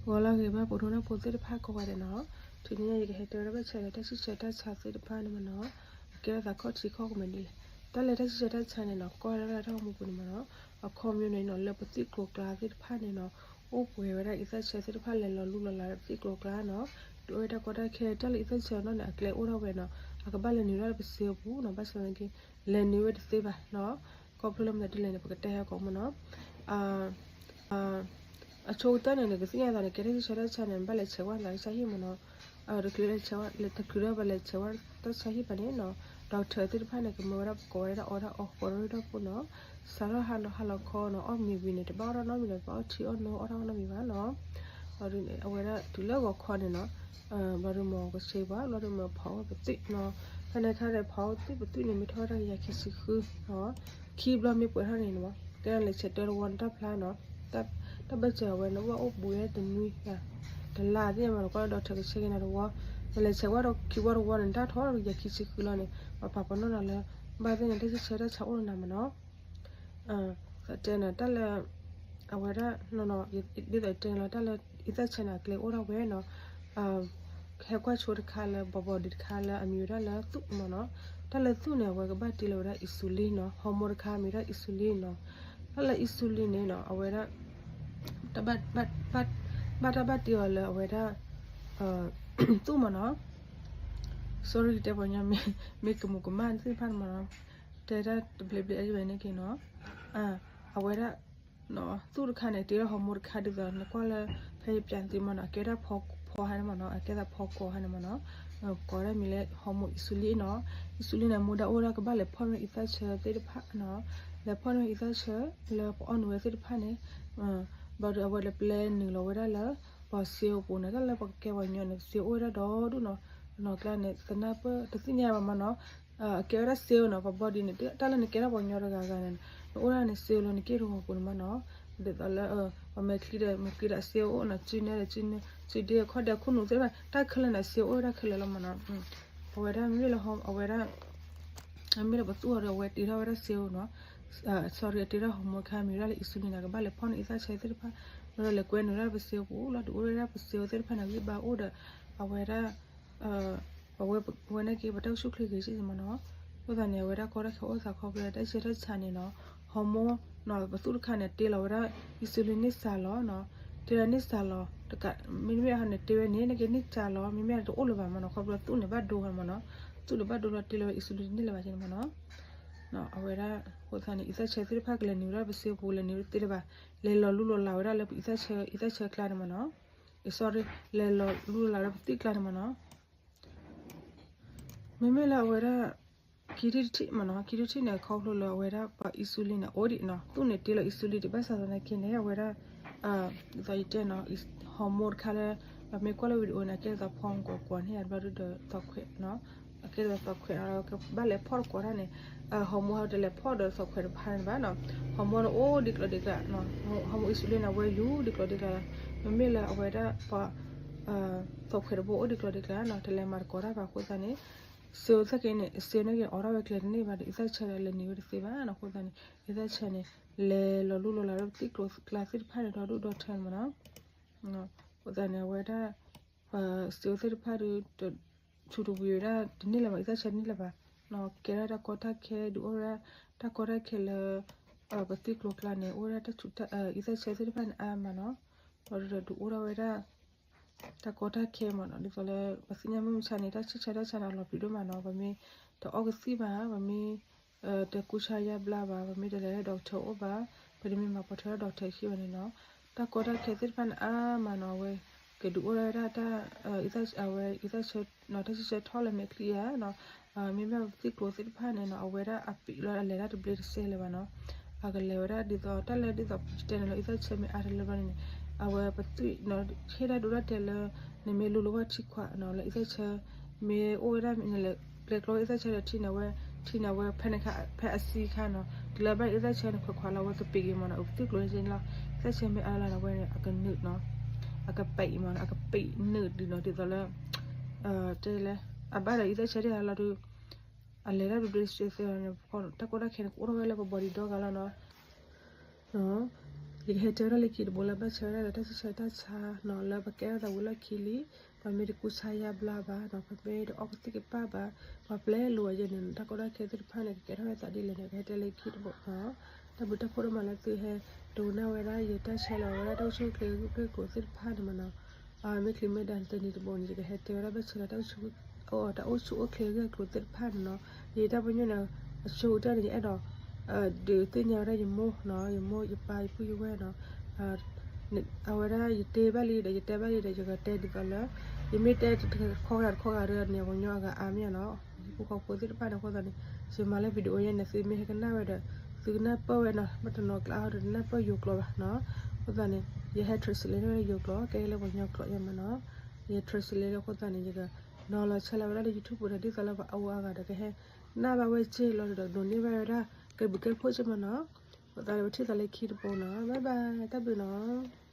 ဂီၤလၢအဂ့ၤဘၣ် ပှၤဒိကနၣ်ဖိသ့ၣ်တဖၣ်ကိးဂၤဒဲးနီၤ, တနံၤညါယကဟဲတဲဝဲဒၣ်ဘၣ်ဆၣ်ဒီး တၢ်ဆံၣ်ဆၢတၢ်ဆါသ့ၣ်တဖၣ်န့ၣ်မ့ၢ်နီၤ, အကဲထီၣ်သးခီၣ်ထံးခီၣ်ကမဲာ်ဒ်လဲၣ်. တၢ်လၢတၢ်ဆံၣ်ဆၢတၢ်ဆါန့ၣ်နီၤ ကွၢ်လၢတၢ်ဂီၤမူပူၤန့ၣ်မ့ၢ်နီၤ, အခီပညီန့ၣ်နီၤ လၢပသံၣ်ကျိၤကျါသ့ၣ်တဖၣ်န့ၣ်နီၤ, အိၣ်ပှဲၤဝဲဒၣ်အံသၣ်ဆၢသ့ၣ်တဖၣ် လဲၤလီၤလူလီၤလးဒီးပသံၣ်ကျိၤကျါနီၤ, ဒုးအိၣ်ဝဲတၢ်ကီတၢ်ခဲ တၢ်လၢအံသၣ်ဆၢနီၤန့ၣ် အကျဲအိၣ်ထီၣ်ဝဲနီၤ, အကဘၣ်လဲၤနုာ်ဝဲဒၣ်လၢပစ့အပူၤနီၤ, ဘၣ်ဆၣ်သနာ်က့ လဲၤနုာ်ဝဲတသ့ဘၣ်နီၤ, ခီဖျိလၢမနုၤဒ်လဲၣ်န့ၣ် ပကတဲဟဲကိးမ့ၢ်နီၤ. အဆိကတၢၢ်န့ၣ် နကသ့ၣ်ညါသးန့ၣ် ကဲတၢ်ဆံၣ်ဆၢတၢ်ဆါန့ၣ် နဘၣ်လဲၤဆဲးဝဲသးတၢ်ဆါဟံၣ်မ့ၢ်နီၤ, တချုးလဲၤဆဲးဝဲ တချုးဒီးဘၣ်လဲၤဆဲးဝဲတၢ်ဆါဟံၣ်ဘၣ်န့ၣ်နီၤ, doctor သ့ၣ်တဖၣ်န့ၣ် ကမၢဝဲဒၣ် ပကိးဝဲဒၣ်အီၣ်ဒၣ်အီၣ်ဃီဒီးရ့ၣ်ဒီးပူၤနီၤ, စးထီၣ်ဟါလီၤဟါလီၤခီနီၤ အီၣ်မ့ၤဝံၤန့ၣ် တဘၣ်အီၣ်ထီၣ်နီတမံၤဒီး တဘၣ်အီၣ်ထံအီၣ်နိအီၣ်ထီၣ်နီတမံၤဘၣ်နီၤ. အဝဲဒၣ်တုၤလၢဂီၤခီန့ၣ်နီၤ, ဘျီဒုးမ့ၢ်ကဆ့ပှၤ ဘျီဒုးမ့ၢ်ဖီအီၣ်ပသွံၣ်နီၤ, ဖဲန့ၣ်ခါဒီး ဖီအီၣ်ပသွံၣ် ပသွံၣ်န့ၣ် မ့ၢ်ထီၣ်ဝဲဒၣ်ကယၤခံဆံဃုနီၤ, ခံဘျီမ့ၢ်ပှဲၤထီၣ်န့ၣ်နီၤ ကဲလဲၤဆဲးတၢတဝီန့ၣ်တၢ်ဖျါနီၤ, တၢ်ဘၣ်စၢၤအဝဲန့ၣ် အိၣ်ဘၣ်အိၣ်ဘူးဝဲတနွံ တလါသ့ၣ်မ့ၢ်နီၤ ကွၢ်လၢ doctor ကဆဲးက့ၤနၤတဝီ, နလဲၤဆဲးဝဲဒီးခံဝီတဝီန့ၣ် တၢ်ထီၣ်ကယၤခံဆံဃုလီၤန့ၣ် ပှၤပာ်ပနီၣ်နၤလၢ ဘၣ်သ့ၣ်န့ၣ် တၢ်ဆံၣ်ဆၢတၢ်ဆါအိၣ်လၢနၤမ့ၢ်နီၤ. တဲနၤတၢ်လၢ အဝဲဒၣ်နီၤနီၤ ဒ်သိးတဲန့ၣ်လီၤ တၢ်လၢအံသၣ်ဆၢန့ၣ် အကျဲအိၣ်ထီၣ်ဝဲနီၤ, ဟဲကွၢ်ဆိတခါလၢဘီဘီဒံးတခါလၢအမံၤဝဲဒၣ်လၢသူၣ်မ့ၢ်နီၤ, တၢ်လၢသူၣ်န့ၣ် အဝဲကဘၣ်တ့လီၤဝဲဒၣ် insulin နီၤ, hormone တခါမ့ၢ်ဒၣ် insulin နီၤ, တၢ်လၢ insulin န့ၣ်နီၤ အဝဲဒၣ် တၢ်ဘၣ် ဘၣ်တၢ်ဘၣ်တ့အီၤလၢအဝဲဒၣ် သူၣ်မ့ၢ်နီၤ, sorry တဲပှၤညီ မ့ၢ်ကမူးကမၣ်သ့ၣ်တဖၣ်န့ၣ်မ့ၢ်နီၤ, တဲတၢ်တဘျ့ဘျ့အယဘဲန့ၣ်က့ၤနီၤ, အဝဲဒၣ် သူၣ်တခါန့ၣ် တ့လီၤ hormone တခါဒ်သိး နကွၢ်လၢ ဖဲယပျးသုမ့ၢ်နီၤ အကဲဒၣ်ဖီဖီဟါန့ၣ်မ့ၢ်နီၤ အကဲဒၣ်ဖီကိးဟါန့ၣ်မ့ၢ်နီၤ, ကိးဒၣ်မံၤလၢ hormone insulin နီၤ, insulin န့ၣ် မူဒါအိၣ်ဒၣ်ကဘၣ်လဲၤဖီၣ်န့ၢ်အံသၣ်ဆၢသ့ၣ်တဖၣ်နီၤ, လဲၤဖီၣ်န့ၢ်အံသၣ်ဆၢ လၢပအီၣ်နုာ်ဝဲသ့ၣ်တဖၣ်န့ၣ် ဘျီဒုးအဝဲလဲၤပျဲနုာ်လီၤဝဲဒၣ်လၢ ပှၤစ့အပူၤန့ၣ် တၢ်လၢပကကဲပှၤကညီန့ၣ် စ့အိၣ်ဝဲဒၣ်ဒီဒူၣ်နီၤ, နီၤကျါန့ၣ် သနၢ်ပၢၢ်တသ့ၣ်ညါဘၣ်မ့ၢ်နီၤ, အကဲဝဲဒၣ်စ့နီၤ ပှၤ body န့ၣ် တၢ်လၢနကဲထီၣ်ပှၤကညီတဂၤဂၤန့ၣ် နအိၣ်ဒၣ်န့ၣ် စ့လၢနက့ၢ်တဂီၤပူၤန့ၣ်မ့ၢ်နီၤ, ဒ်သိးလၢ ပမဲာ်ချံဒီး မဲာ်ချံဒီးစ့အိၣ်နီၤ စုနဲဒီးစုနဲ စုဒ့ခီၣ်ဒဲးခိၣ်နူာ်သ့ၣ်တဖၣ် တၢ်ခဲလၢာ်န့ၣ် စ့အိၣ်ဝဲဒၣ်ခဲလၢာ်လီၤမ့ၢ်နီၤ, အဝဲဒၣ်မ့မ့ၢ်လၢ အဝဲဒၣ် မ့မ့ၢ်လၢပသူၣ်အီၤဒီး အဝဲတ့ထီၣ်ဝဲဒၣ်စ့အိၣ်နီၤ, sorry အတ့ထီၣ် hormone ခါမံၤဒၣ်လၢ insulin န့ၣ် ကဘၣ်လဲၤဖီၣ်န့ၢ်အံသၣ်ဆၢသ့ၣ်တဖၣ်, ဘျီဒီးလဲၤကွဲနုာ်ဒၣ်ပစ့အိၣ်ပူၤလီၤ ဒုးအိၣ်ဝဲဒၣ်ပစ့အိၣ်သ့ၣ်တဖၣ်န့ၣ် ဂံၢ်ဘါအိၣ်ဒီး အဝဲဒၣ် ပဝဲ ပဝဲန့ၣ်က့ၤ ပတၢ်အိၣ်ဆူၣ်ချ့ဂ့ၤစ့ၢ်ကီးမ့ၢ်နီၤ, အဃိသတးန့ၣ် အဝဲဒၣ်ကီတၢ်ခဲအိၣ်သးခီဖျိလၢတၢ်ဆံၣ်ဆၢတၢ်ဆါန့ၣ်နီၤ, hormone နီၤ ပသူၣ်တခါန့ၣ် တ့လီၤဝဲဒၣ် insulin န့ၢ်စှၤလီၤနီၤ, တ့လီၤန့ၢ်စှၤလီၤ, တကး မ့မ့ၢ်ဟီန့ၣ် တ့ဝဲန့ၣ် နက့ၤန့ၢ်စှၤလီၤ မ့မ့ၢ်တအိၣ်လၢၤဘၣ်မ့ၢ်နီၤ, ခီဖျိသူၣ်န့ၣ်ဘၣ်ဒိဟီမ့ၢ်နီၤ, သူၣ်န့ၣ်ဘၣ်ဒိလီၤ တ့လီၤဝဲ insulin တန့ၢ်လၢၤဘၣ်က့ၤန့ၣ်မ့ၢ်နီၤ, အဝဲဒၣ် အဃိသတးန့ၣ် အံသၣ်ဆၢသ့ၣ်တဖၣ်ကလဲၤနုာ်ဝဲဒၣ်ပစ့ပူၤ လဲၤနုာ်တသ့လၢၤဘၣ်, လဲၤလီၤလူလီၤလးဝဲဒၣ်လၢပအံသၣ်ဆၢ အံသၣ်ဆၢကျါန့ၣ်မ့ၢ်နီၤ, sorry လဲၤလီၤလူလီၤလးဝဲဒၣ်ပသွံၣ်ကျါန့ၣ်မ့ၢ်နီၤ မ့မ့ၢ်လၢအဝဲဒၣ် ခံထံၣ်တထံၣ်မ့ၢ်နီၤ, ခံထံၣ်တထံၣ်န့ၣ် ခီဖျိလၢအဝဲဒၣ်ပှၤ insulin န့ၣ် အိၣ်ဒံးနီၤ, သူၣ်န့ၣ်တ့လီၤ insulin ဒံး ဘၣ်ဆၣ်သနာ်က့န့ၣ် အဝဲဒၣ် ဒ်သိးယတဲနီၤ hormone တခါလၢ ပမ့ၢ်ကွၢ်လၢ video န့ၣ် အကဲဒ်သိးဖီမုၢ်ကီးကွီးန့ၣ် ဘျီဒုဒီးသီၣ်ခွဲးနီၤ, အကဲဒ်သိးသီၣ်ခွဲးနီၤ ကဘၣ်လဲၤဖီၣ်တကိးတၢ်န့ၣ် hormone ဟဲတလဲၤဖီၣ်ဒီးသီၣ်ခွဲးတဖၣ်န့ၣ်ဘၣ်နီၤ, hormone န့ၣ်အိၣ်ဒံးကျီၤဒံးကျါ hormone insulin န့ၣ် အဝဲလူၤဒံးကျီၤဒံးကျါလီၤ, မ့မ့ၢ်လၢအဝဲဒၣ်ပှၤ သီၣ်ခွဲးတဘိအိၣ်ဒံးကျီၤဒံးကျါနီၤ တလဲၤမၤတကိးတၢ်ဘၣ်အဃိသတးန့ၣ် စ့အိၣ်သ့ၣ်က့န့ၣ် စ့န့ၣ်က့ၤအိးထီၣ်ဝဲကျဲတန့ၢ်ဘၣ်ဒီး အံသၣ်ဆၢဒီးလဲၤနုာ်ဝဲတသ့ဘၣ်နီၤ, အဃိသတးန့ၣ် အံသၣ်ဆၢန့ၣ် လဲၤလီၤလူလီၤလးလၢပသွံၣ်ကျိၤကျါသ့ၣ်တဖၣ်န့ၣ် ဒီဒူၣ်ဒီထၢန့ၣ်မ့ၢ်နီၤ, အဃိသတးန့ၣ် အဝဲဒၣ် ပှၤစ့အိၣ်သ့ၣ်တဖၣ်ဒီး ဆူၣ်တဝံၤဝဲဒၣ်တန့ၢ်လၢၤဘၣ် အံသၣ်ဆၢတန့ၢ်လၢၤဘၣ်နီၤ, ကဲဒၣ်တၢ်ကီတၢ်ခဲ ဒုးအိၣ်ဝဲဒၣ်တၢ်ကီတၢ်ခဲလၢ ပသွံၣ်ကျိၤကျါန့ၣ် အိၣ်ဝဲဒၣ်တၢ်ဆူၣ် အံသၣ်ဆၢသ့ၣ်တဖၣ်န့ၣ်အါမးနီၤ, ဒီးဒုးအိၣ်ထီၣ်ဝဲဒၣ် တၢ်ကီတၢ်ခဲမးနီၤ, ဒ်သိးလၢ ပသ့ၣ်ညါမုၢ်မဆါန့ၣ် တၢ်ဆံၣ်ဆၢတၢ်ဆါန့ၣ် အလီၤပျံၤဒိၣ်မးနီၤ, ပမ့ၢ်တအီၣ်ကသံၣ်ဘၣ်, ပမ့ၢ်တကူစါယါဘျါဘၣ်, ပမ့ၢ်တလဲၤလၢ doctor အိၣ်ဘၣ်, ပတမ့ၢ်မၤပိာ်ထွဲလၢ doctor ခံဘၣ်န့ၣ်နီၤ, တၢ်ကီတၢ်ခဲသ့ၣ်တဖၣ်န့ၣ်အါမးနီၤ, အဝဲကဒုးအိၣ်ထီၣ်ဝဲဒၣ်တၢ် အဝဲ အံသၣ်ဆၢနီၤ, တၢ်ဆံၣ်ဆၢထီၣ်လၢမဲာ်ချံဧါနီၤ, မ့မ့ၢ်ပသွံၣ်ကျိၤသ့ၣ်တဖၣ်န့ၣ်နီၤ, အဝဲဒၣ်အပံာ်လီၤအလဲၤတၢ်တဘျ့တစဲးလၢၤဘၣ်နီၤ, အကလဲၤဝဲဒၣ်ဒ်သိး တၢ်လၢဒ်သိးပတဲန့ၣ်လီၤ, အံသၣ်ဆၢမ့ၢ်အါတလၢဘျီန့ၣ်န့ၣ်, အဝဲပသွံၣ်နီၤ ဟ့ၣ်တၢ်ဒိတၢ်တဲာ်လၢ နမ့ၢ်လူလီၤဝဲထံခွးနီၤ, လၢအံသၣ်ဆၢ မ့ၢ်အိၣ်ဝဲဒၣ်မ့ၢ်နလဲၤပျဲကျီအံသၣ်ဆၢဒီးထံန့ၣ်ဝဲ, ထံန့ၣ်ဝဲဖဲန့ၣ်ခါ ဖဲအဆံခါနီၤ, တုၤလၢဘၣ်အံသၣ်ဆၢန့ၣ်ခွဲးခွးလီၤ အဝဲကပံာ်က့ၤမးနီၤ, အသွံၣ်ကျိၤန့ၣ်လီၤ, အံသၣ်ဆၢမ့ၢ်အါလီၤန့ၣ် အဝဲန့ၣ် အကနုာ်နီၤ, အကပံာ်မးနီၤ, အကပံာ်နုာ်ဒုးနီၤ, ဒ်သိးလၢ တဲလဲၣ် အဘၣ်ဒီးအံသၣ်ဆၢဒ်ဟးလီၤဒုး အလဲၤတၢ်ဒုးဒုးစ့သ့လီၤန့ၣ် တၢ်ကီတၢ်ခဲန့ၣ် ကအိၣ်ထီၣ်ဝဲလၢပ body ဒီဂၤလီၤနီၤ. ယကဟဲတဲဝဲဒၣ်လၢခံတဘိလၢဘၣ်ဆၣ်ဝဲဒၣ်ဒီးတၢ်ဆံဆံတၢ်ဆါနီၤ လၢပကဲထီၣ်သးဝံၤလီၢ်ခံလံ, ပှၤမ့ၢ်တကူစါယါဘျါဘၣ်နီၤ, ပမ့ၢ်တအီၣ်ကသံၣ်ကပၢ်ဘၣ်, ပှၤပျဲလိာ်အယဲန့ၣ် တၢ်ကီတၢ်ခဲသ့ၣ်တဖၣ်န့ၣ် ကကဲထီၣ်ဝဲသးဒ်လဲၣ်န့ၣ် ကဟဲတဲလၢခံတဘိနီၤ. တၢ်ဘျုးတၢ်ဖှိၣ်ဒိၣ်မးလၢသုဟဲဒိကနၣ်ဝဲဒၣ်ယတၢ်ဆဲးလီၤဝဲဒၣ်တၢ်အိၣ်ဆူၣ်အိၣ်ချ့ဂ့ၢ်ကျိၤသ့ၣ်တဖၣ်န့ၣ်မးနီၤ. မ့ၢ်ချံမ့ၢ်ဒၣ်တနံၤတဘိန့ၣ် ယကဟဲတဲဝဲဒၣ်ဘၣ်ဆၣ်ဒီးတၢ်အိၣ်ဆူၣ် အိၣ်တၢ်အိၣ်ဆူၣ်အိၣ်ချ့ဂ့ၢ်ကျိၤသ့ၣ်တဖၣ်န့ၣ်နီၤ. ယတၢ်ပညိၣ်န့ၣ် အဆိကတၢၢ်န့ၣ် ယအဲၣ်ဒိး ဒုးသ့ၣ်ညါဝဲဒၣ်ယမိၢ်နီၤ, ယမိၢ်ယပၢ် ယပုၢ်ယဝဲၢ်နီၤ, အဝဲဒၣ်ယတဲဘၣ်လံဒီး ယတဲဘၣ်လံဒီး ယကတဲဒ်သိးလၢ ယမ့ၢ်တဲတခီဂၤတခီဂၤဒီးန့ၣ် ပှၤကညီအဂၤအါမးနီၤ. ဟံၣ်ဖိဃီဖိသ့ၣ်တဖၣ်န့ၣ် အဃိသတးန့ၣ် ယမၤလၢ video ယဲန့ၣ် သုမ့ၢ်ဟဲကနၣ်ဝဲဒီး သုကနၢ်ပၢၢ်ဝဲနီၤ, ဘၣ်တနီၤကျါအီၤဒီး တနၢ်ပၢၢ်ယိၤကျိာ်ဘၣ်နီၤ. အဃိသတးန့ၣ် ယဟဲ translate ဝဲဒၣ်ယိၤကျိာ် ကဲလၢပှၤကညီကျိာ်ယဲမးနီၤ. ယ translate လၢအဃိသတးန့ၣ် ယကနီၤလီၤဆဲးလီၤဝဲဒၣ်လၢ YouTube ဒီး ဒ်သိးလၢပှၤအါဂၤဒီး ကဟဲနၢ်ဘၣ်ဝဲစ့ၢ်လီၤဒီး ဒိးန့ၢ်ဘၣ်ဝဲဒၣ် ကဲဘျုးကဲဖှိၣ်စ့ၢ်မးနီၤ. အဃိသတးန့ၣ် ပထံၣ်သးလၢခံတဘိနီၤ, bye bye, တၢ်ဘျုးနီၤ.